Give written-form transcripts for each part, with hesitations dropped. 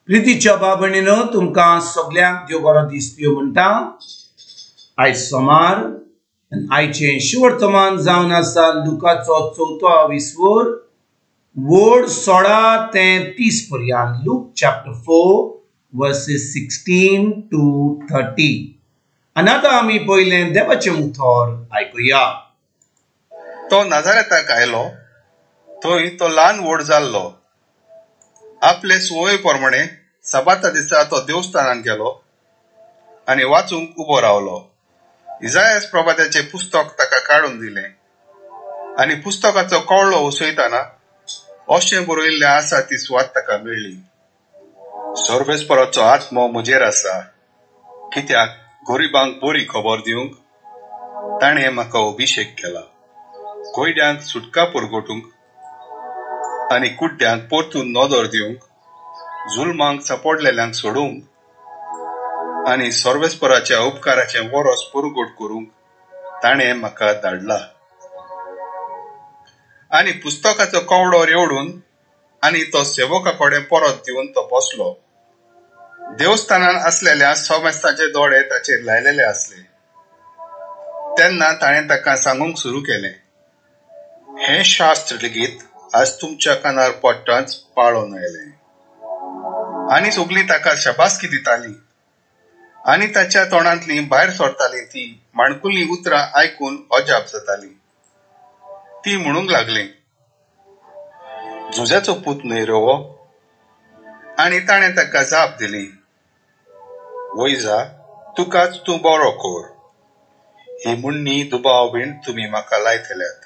प्रितीच्या बाबणीनो तुमकां सगल्यांक देव बरो दीस दिवं म्हणटा। आयज सोमार आनी आयचें शिवर्तमान जावन आसा लुकाचो चवथो विस्वोर वोड 16 ते 30 पर्यंत। Look chapter 4 versus 16 to 30। आनी आतां आमी पयलें देवाचें उतर आयकुया। तो नाजारेताक आयलो, थंय तो ल्हान व्हड जाल्लो। आपले सुवये प्रमाणे सबाता दिसा तो देवस्थानांत गेलो आनी वाचूंक उबो रावलो। इजायास प्रभाताचें पुस्तक ताका काडून दिलें आनी पुस्तकाचो कवळो उसयतना अशें बरयिल्लें आसा ती सुवात ताका मेळ्ळी। सर्वेस्पराचो आत्मो म्हजेर आसा, कित्याक गरिबांक बरी खबर दिवंक ताणें म्हाका अभिशेक केला, कोयड्यांक सुटका पुरगोटूंक आनी कुड्ड्यांक परतून नदर दिवंक, जुलमांक सापडलेल्यांक सोडूंक आनी सर्वेस्पराच्या उपकाराचें वरस पुरगोट करूंक ताणें म्हाका धाडला। आनी पुस्तकाचो कवडो रेवडून आनी तो सेवका कडेन परत दिवन तो बसलो। देवस्थानान आसलेल्या समेस्तांचे दोळे ताचेर लायलेले आसले। तेन्ना ताणें ताका सांगूंक सुरू केलें, हें शास्त्र लेगीत आज तुमच्या कानार पडटाच पाळोन आयलें। आनी सगलीं ताका शाबासकी दितालीं आनी ताच्या तोंडांतलीं भायर सरतालीं तीं माणकुलीं उतरां आयकून अजाप जातालीं। ती म्हणूंक लागली, जुज्याचो पूत न्हय रे हो? आनी ताणें ताका जाप दिली, वैजा, तुकाच तूं बरो कर। ही म्हणणी दुबाव बीन तुमी म्हाका लायतल्यात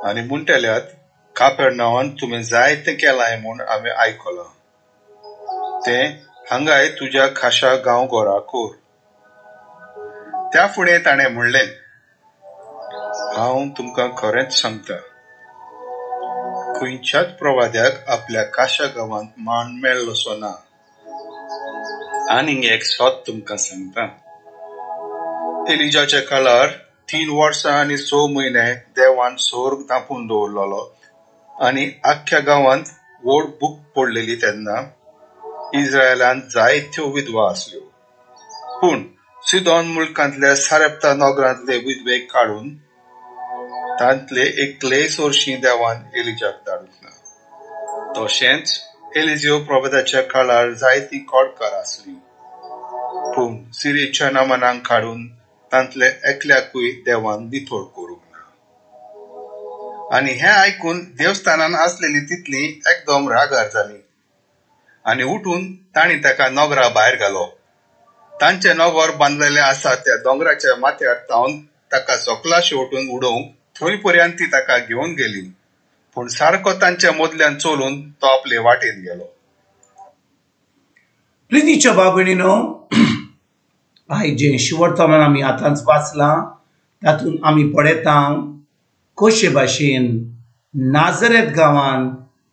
आनी म्हणटल्यात, कापेरनांवान तुमी जायतें केलां म्हूण हांवें आयकलां, तें हांगाय तुज्या खाशा गांवघरा कर। त्या फुडें ताणें म्हणलें, हांव तुमकां खरेंच सांगता, खंयच्याच प्रवाद्याक आपल्या खाशा गांवांत मान मेळ्ळोसो ना। आनीक एक सत तुमकां सांगता, एलिजाच्या काळार 3 वर्सां आनी 6 म्हयने देवान सोर्ग धांपून दवरलेलो आनी आख्ख्या गांवांत व्हड भूक पडलेली। तेन्ना इस्रायलांत जायत्यो विधवा आसल्यो, पूण सिदोन मुल्कांतल्या सारेप्ता नगरांतले विधवेक काडून तांतले एकलेय सोरशी देवान एलिजाक धाडूंक ना। तशेंच एलिजियो प्रभाताच्या काळार जायतीं कोडकार आसलीं, पूण सिरियेच्या नामानांक काडून तांतले एकल्याकूय देवान नितळ करूंक ना। आनी हें आयकून देवस्थानान आसलेली तितली एकदम रागार जाली आनी उठून तांणी ताका नगरा भायर घालो। तांचें नगर बांदलेलें आसा त्या दोंगराच्या माथ्यार तावन ताका सकला शेवटून उडोवंक थंय पर्यंत ती ताका घेवन गेली, पूण सारको तांच्या मदल्यान चलून तो आपले वाटेन गेलो। प्रितीच्या बाबणीनो, आयज जें शिवर्तमान आमी आतांच वाचलां तातूंत आमी पळयता कशे भाशेन नाजरेत गांवान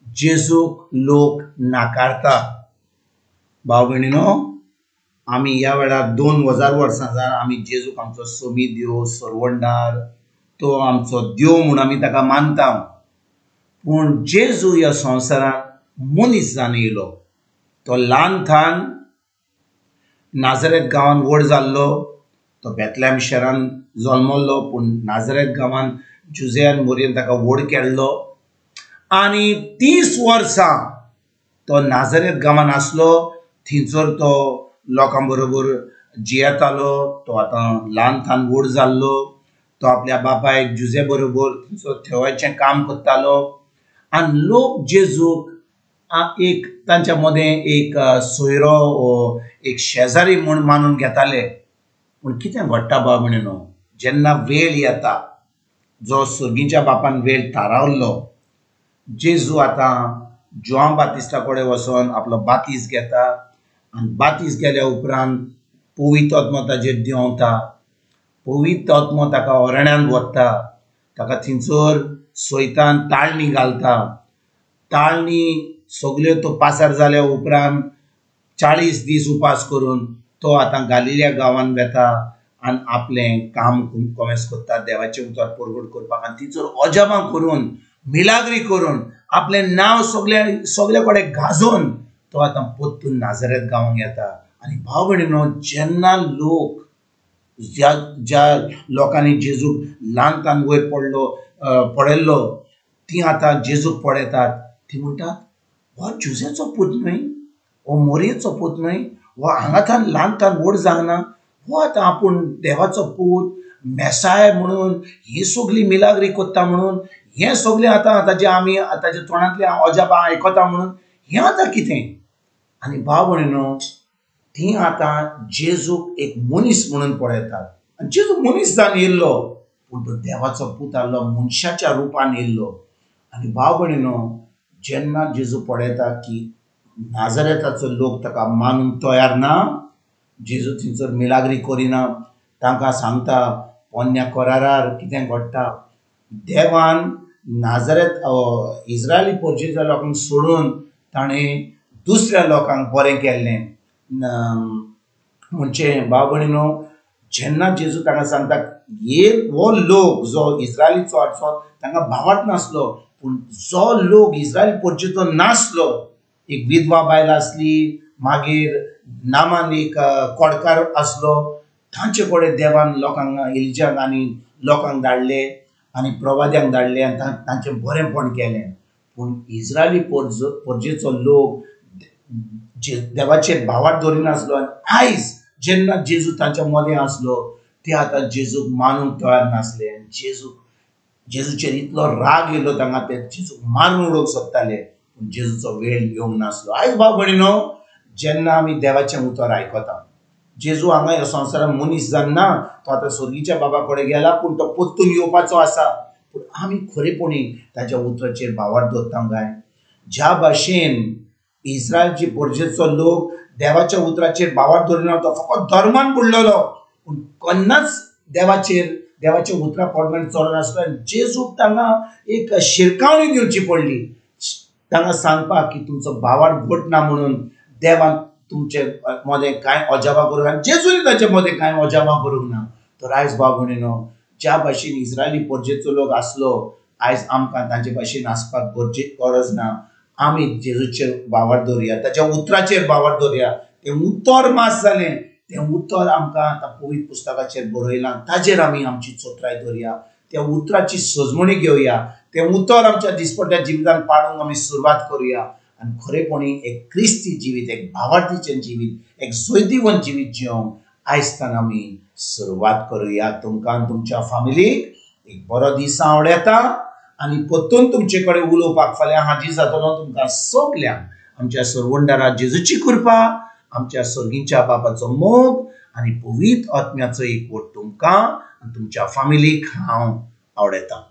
जेजूक लोक नाकारता। भाव भयणीनो, आमी ह्या वेळार 2000 वर्सां जावन आमी जेजूक आमचो समी देव, सरवंडार, तो आमचो देव म्हूण आमी ताका मानता। पूण जेजू ह्या संवसारांत मनीस जावन येयलो। तो ल्हान थान नाजरेत गांवान व्हड जाल्लो, तो बेतलेम शहरान जल्मल्लो, पूण नाजरेत गांवान जुजेयान मोरयेन ताका व्हड केल्लो आनी 30 वर्सां तो नाजरेत गांवान आसलो। थंयसर तो लोकां बरोबर जियेतालो। तो आतां ल्हान थान व्हड जाल्लो, तो आपल्या बापायक जुजे बरोबर थंयसर थेवाचें काम करतालो आनी लोक जेजूक एक तांच्या मदें एक सोयरो वो एक शेजारी म्हूण मानून घेताले। पूण कितें घडटा बाबा म्हणून, जेन्ना वेळ येता जो सर्गीच्या बापान वेळ थारावल्लो, जेजू आतां जुआंव बातिस्ता कडेन वचोन आपलो बातीस घेता आनी बातीस गेल्या उपरांत पवित्र आत्मो ताजेर देंवता। पवित्र आत्मो ताका अरण्यांत व्हरता, ताका थंयसर सैतान ताळणी घालता। ताळणी सगल्यो तो पासार जाल्या उपरांत 40 दीस उपास करून तो आतां गालिल्या गांवांत वेता आनी आपलें काम कोमेस करता, देवाचें उतर परगट करपाक आनी थंयसर अजापां करून, मिलाग्री करून आपलें नांव सगळे सगळे कडेन गाजोवन तो आतां परतून नाजरेत गांवांक येता. आनी भाव भयणीनो, जेन्ना लोक ज्या ज्या लोकांनी जेजूक ल्हान ल्हान वयर पडलो पळयल्लो ती आतां जेजूक पळयतात. ती म्हणटात, हो जुजेचो पूत न्हय, हो मोरयेचो पूत न्हय, हो हांगाथान ल्हान ल्हान व्हड जावंक ना, हो आतां आपूण देवाचो पूत मेसाय म्हणून ही सगली मिलाग्री कोत्ता म्हणून हें सगलें आतां ताजें आमी ताच्या तोंडांतलें अजापां आयकता म्हणून हें आतां कितें. आनी भाव भयणीनो, ती आतां जेजूक एक मनीस म्हणून पळयतात. आनी जेजू मनीस जावन येयल्लो, पूण तो देवाचो पूत आहलो, मनशाच्या रुपान येयल्लो. आनी भाव भयणीनो, जेन्ना जेजू पळयता की नाजरेताचो लोक ताका मानूंक तयार ना, जेजू थंयसर मिलाग्री करिना, तांकां सांगता पोन्न्या करारार कितें घडटा, देवान नाजरेत इस्रायली परजेच्या लोकांक सोडून ताणें दुसऱ्या लोकांक बरें केल्लें. म्हणजे भाव भयणीनो, जेन्ना जेजू तांकां सांगता हे हो लोक जो इस्रायलीचो आसलो तांकां भावार्थ नासलो, पूण जो लोक इस्रायल परजेचो नासलो, एक विधवा बायल आसली, मागीर नामान एक कोडकार आसलो, तांचे कडेन देवान लोकांक इल्जाक आनी लोकांक धाडले आनी प्रवाद्यांक धाडले आनी तांचें बरेंपण केलें. पूण इस्रायली परजेचो लोक देवाचेर भावार्थ दवरिनासलो. आनी आयज जेन्ना जेजू तांच्या मदें आसलो ते आतां जेजूक मानूंक तयार नासले. आनी जेजूचेर इतलो राग येयलो तांकां, ते जेजूक मारून उडोवंक सोदताले, पूण जेजूचो वेळ येवंक नासलो. आयज भाव भयणीनो, जेन्ना आमी देवाचें उतर आयकता, जेजू हांगा ह्या संवसारांत मनीस जावन ना, तो आतां स्वर्गीच्या बाबा कडेन गेला, पूण तो परतून येवपाचो आसा. पूण आमी खरेपणी ताच्या उतराचेर भावार्थ दवरता काय? ज्या भाशेन इस्रायलची परजेचो लोक देवाच्या उतराचेर भावार्थ दवरिना, तो फकत धर्मान बुडलेलो, पूण केन्नाच देवाचेर देवाच्या उतरा प्रमाणे चलनासलो. आनी जेजूक तांकां एक शिरकावणी दिवची पडली, तांकां सांगपाक की तुमचो भावार्थ घट ना म्हणून देवान तुमचे मदें कांय अजापां करूंक ना, जेजून ताचे मदें कांय अजापां करूंक ना. तर आयज भाव भयणीनो, ज्या भाशेन इस्रायली परजेचो लोक आसलो, आयज आमकां तांचे भाशेन आसपाक गरज ना. आमी जेजूचेर भावार्थ दवरुया, ताच्या उतराचेर भावार्थ दवरुया. तें उतर मास जालें, तें उतर आमकां आतां पवित्र पुस्तकाचेर बरयलां, ताजेर आमी आमची चोत्राय दवरुया, त्या उतराची सजमणी घेवया, तें उतर आमच्या दिसपट्ट्या जिवितांत पाळूंक आमी सुरवात करुया. आनी खरेपणी एक क्रिस्ती जिवीत, एक भावार्थीचें जिवीत, एक जैतिवंत जिवीत जिवंक आयजतान आमी सुरवात करुया. तुमकां आनी तुमच्या फामिलीक एक बरो दीस आवडटा आनी परतून तुमचे कडेन उलोवपाक फाल्यां हाजीर जातलो. तुमकां सगल्यांक आमच्या सरवंडारा जेजूची कृपा, आमच्या सर्गीच्या बापाचो मोग आनी पवित्र आत्म्याचो एकवट तुमकां आनी तुमच्या फामिलीक हांव आवडटा.